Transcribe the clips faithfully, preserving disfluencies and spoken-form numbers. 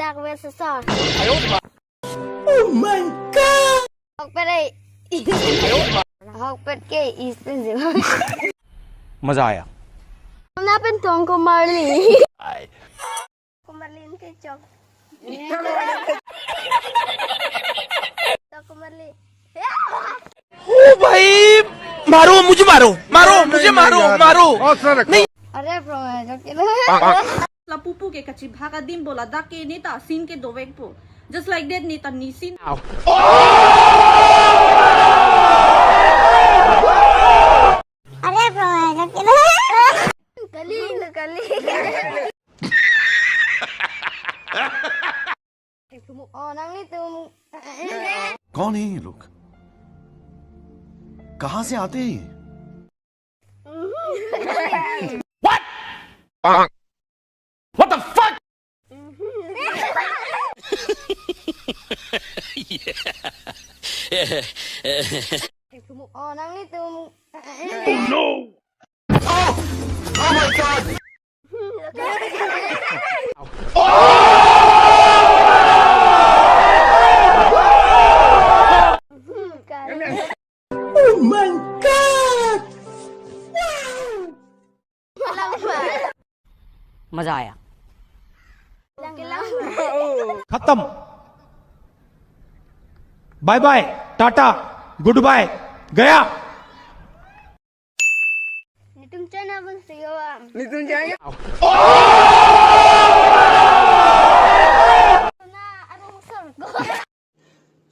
Ahokpet soso. Oh my God! Ahokpet ai. Ahokpet ke is pen je. मजा आया। Nangpen tong ko marli. Ko marli ke chok. Tong ko marli. ओ भाई, मारो, मुझे मारो, मारो, मुझे मारो, मारो। नहीं। Are bro, chok. Lapupu ke kachibhak adim bo ladak ke neta scene ke dovekpo. Just like that neta nisin. Are bro, chok. Kali, kali. Oh, nanglitum. कौन है ये लोग? कहाँ से आते हैं ये? What? What the fuck? Oh, nanglitum. Oh no! Oh! Oh my God! Oh my God! Wow! मजा आया। खत्म। Bye bye, tata, goodbye, गया। Netum chana bang siyo am. Netum chana.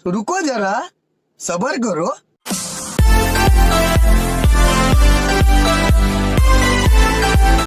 तो रुको जरा, सबर करो।